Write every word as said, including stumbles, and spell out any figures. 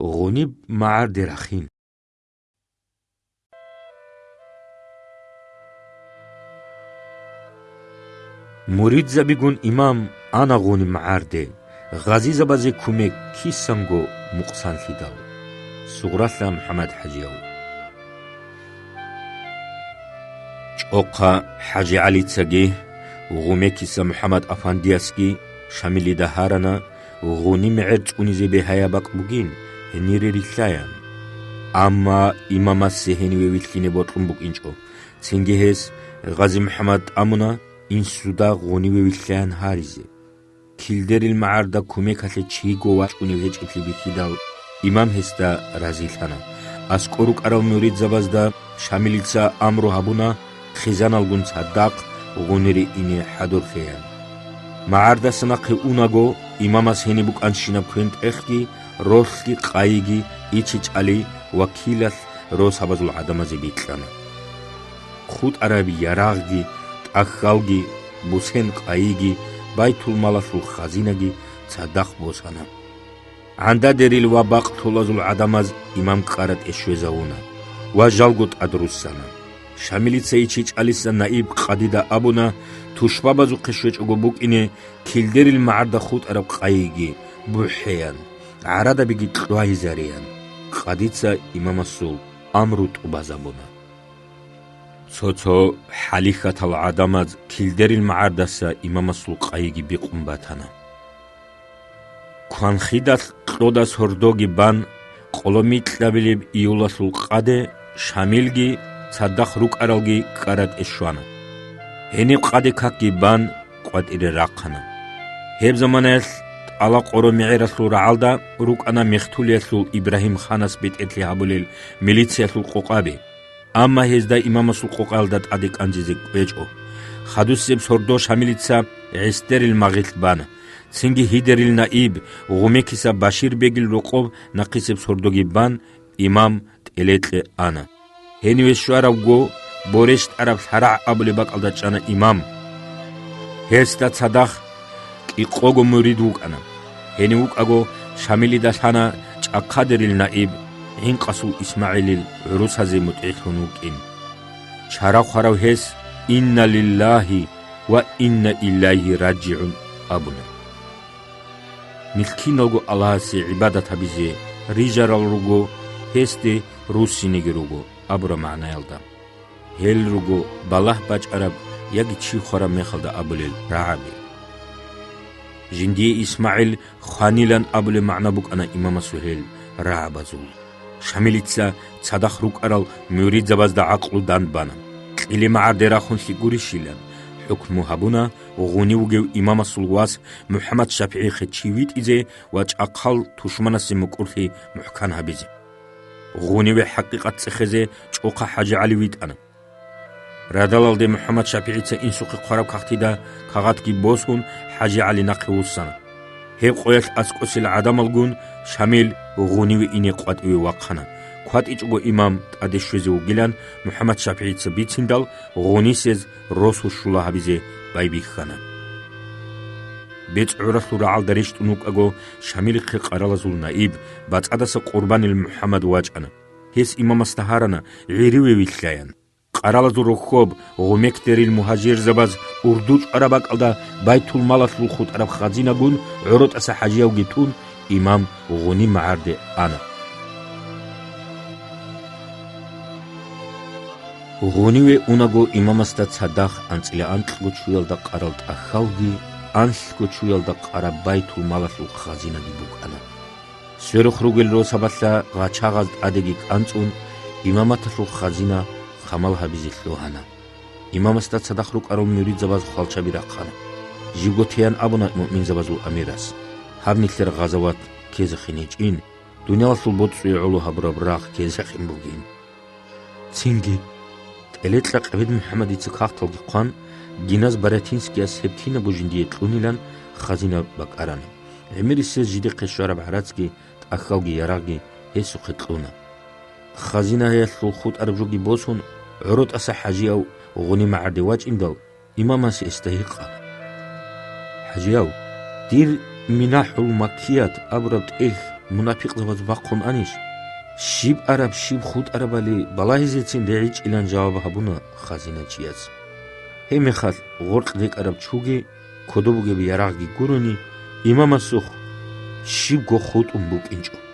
Гъуниб магӀарде рахин. Муридзабигун имам ана Гъуни магӀарде, гъазизабазе кумек кисанго мукъсанлъидал. Сугъралъа МухӀаммад-хӀажияв. ЧӀохъа ХӀажи ГӀалицаги, Гъумекиса МухӀаммад-афандиясги Шамилида гьарана, Гъуни мегӀер цӀунизе бегьаяб бакӀ бугин, гьенире рилълъаян. Амма имамасе гьениве вилълъине бокьун букӀинчӀо, цинги гьес Гъази-МухӀаммад тӀамуна инсуда Гъуниве вилълъаян гьаризе. Килдерил магӀарда кумекалъе чиго вачӀунев гьечӀеблъи бихьидал, имам гьесда разилъана. АскӀор рукӀарал муридзабазда Шамилица амру гьабуна, хъизаналгун цадахъ Гъунире ине хӀадурлъеян. МагӀардаса нахъе унаго, имамас гьениб букӀанщинаб квен-тӀехги, ролъги къайиги ИчичӀали вакилалъ росабазул гӀадамазе бикьана. ХутӀараб ярагъги, тӀахьалги, бусен-къайиги, байтулмалалъул хазинаги цадахъ босана. ГӀандадерил ва бакълъулазул гӀадамаз имам кӀкӀаратӀе щвезавуна ва жалго тӀадруссана. Шамилица ИчичӀалиса наиб къадида абуна, тушбабазухъе щвечӀого букӀине килдерил магӀарда хутӀараб къайиги бухӀеян, гӀарадабиги кьвагьизареян. Къадица имамасул амру тӀубазабуна. Цо-цо хӀалихьатал гӀадамаз килдерил магӀардаса имамасул къайиги бикъун батана. Кванхидалъ кьода сордоги бан, къоло микьабилеб июлалъул къаде Шамилги цадахъ рукӀаралги кӀкӀаратӀе щвана. Гьениб къаде какги бан, къватӀире рахъана. Гьеб заманаялъ тӀала къоро мегӀералъул рагӀалда рукӀана Мехтулиялъул Ибрагьим-ханас бетӀерлъи гьабулел милициялъул къокъаби. Амма гьезда имамасул къокъаялда тӀаде кӀанзизе кӀвечӀо. Хадусеб сордо Шамилица гӀесдерил магъилъ бана. Цинги гьидерил наиб Гъумекиса Баширбегил рокъоб нахъисеб сордоги бан, имам тӀелекье ана. Гьениве щваравго, Борещтараб ЛъарагӀ абулеб бакӀалда чӀана имам. Гьесда цадахъ кӀикъого мурид вукӀана. Гьенив вукӀаго, Шамилида лъана чӀахъадерил наиб, гӀинкъасул ИсмагӀилил гӀурусазе мутӀигӀлъун вукӀин. Чара хварав гьес: «Инна лиллагьи ва инна илайгьи раджигӀун», – абуна. Нилъ киналго Аллагьасе гӀибадат гьабизе рижарал руго, гьесде руссинеги руго абураб магӀнаялда. Гьел руго балагь бачӀараб яги чи хвараб мехалда абулел рагӀаби. Жиндие ИсмагӀил хванилан абулеб магӀна букӀана имамасул гьел рагӀабазул. Шамилица цадахъ рукӀарал муридзабазда гӀакълу дандбана. Кьили магӀарде рахунлъи гурищилан, хӀукму гьабуна, Гъуни вугев имамасул вас МухӀаммад-ШапигӀихъе чи витӀизе ва чӀахъал тушманасе мукӀурлъи мухӀкан гьабизе. Гъуниве хӀакъикъат цӀехезе чӀохъа ХӀажи ГӀали витӀана. Радалалде МухӀаммад-ШапигӀица инсухъе хъвараб кагътида кагъатги босун, ХӀажи ГӀали нахъе вуссана. Гьеб къоялъ аскӀосел гӀадамалгун Шамил Гъуниве ине къватӀиве вахъана. КватӀичӀого имам тӀаде щвезе вугилан МухӀаммад-ШапигӀица бициндал, Гъунисез росу щула гьабизе байбихьана. БецӀ гӀуралъул рагӀалда рещтӀун вукӀаго, Шамилихъе къаралазул наиб, бацӀцӀадаса Къурбанил МухӀаммад вачӀана. Гьес имамасда гьарана гӀириве вилълъаян. Къаралазул рохьоб, гъумекдерил мугьажирзабаз урду чӀвараб бакӀалда байтулмалалъул хутӀараб хазинагун гӀоротӀаса ХӀажиявги тун, имам Гъуни магӀарде ана. Гъуниве унаго, имамасда цадахъ анцӀила анкьго чуялда къарал тӀахьалги, анлъго чуялда къараб байтулмалалъул хазинаги букӀана. Сверухъ ругел росабалъа гъачагъаз тӀадеги кӀанцӀун, имаматалъул хазина хъамал гьабизе лъугьана. Имамасда цадахъ рукӀарал муридзабаз хвалчаби рахъана. Живго теян абуна муъминзабазул амирас: «Гьаб нилъер гъазават ккезехъин гьечӀин, дуниялалъул боцӀуе гӀоло гьабураб рагъ ккезехъин бугин». Цинги, тӀелекьа Къибид МухӀаммадица кагъталги хъван, гиназ Барятинскияс гьеб кинабго жиндие кьунилан хазина бакӀарана. ГӀемерисез жидехъе щвараб гӀарацги тӀахьалги ярагъги гьесухъе кьуна. Хазинаялъул хутӀараб жоги босун, гӀоротӀаса ХӀажияв Гъуни магӀарде вачӀиндал, имамас гьесда гьикъана: «ХӀажияв, дир Минахьул Маккият абураб тӀехь мунапикъзабаз бахъун анищ? Щиб араб, щиб хутӀарабали балагьизецин регӀичӀилан жаваб гьабуна хазиначияс. Гьебмехалъ гъоркь рекӀараб чуги кодоб бугеб ярагъги гурони, имамасухъ щибго хутӀун букӀинчӀо.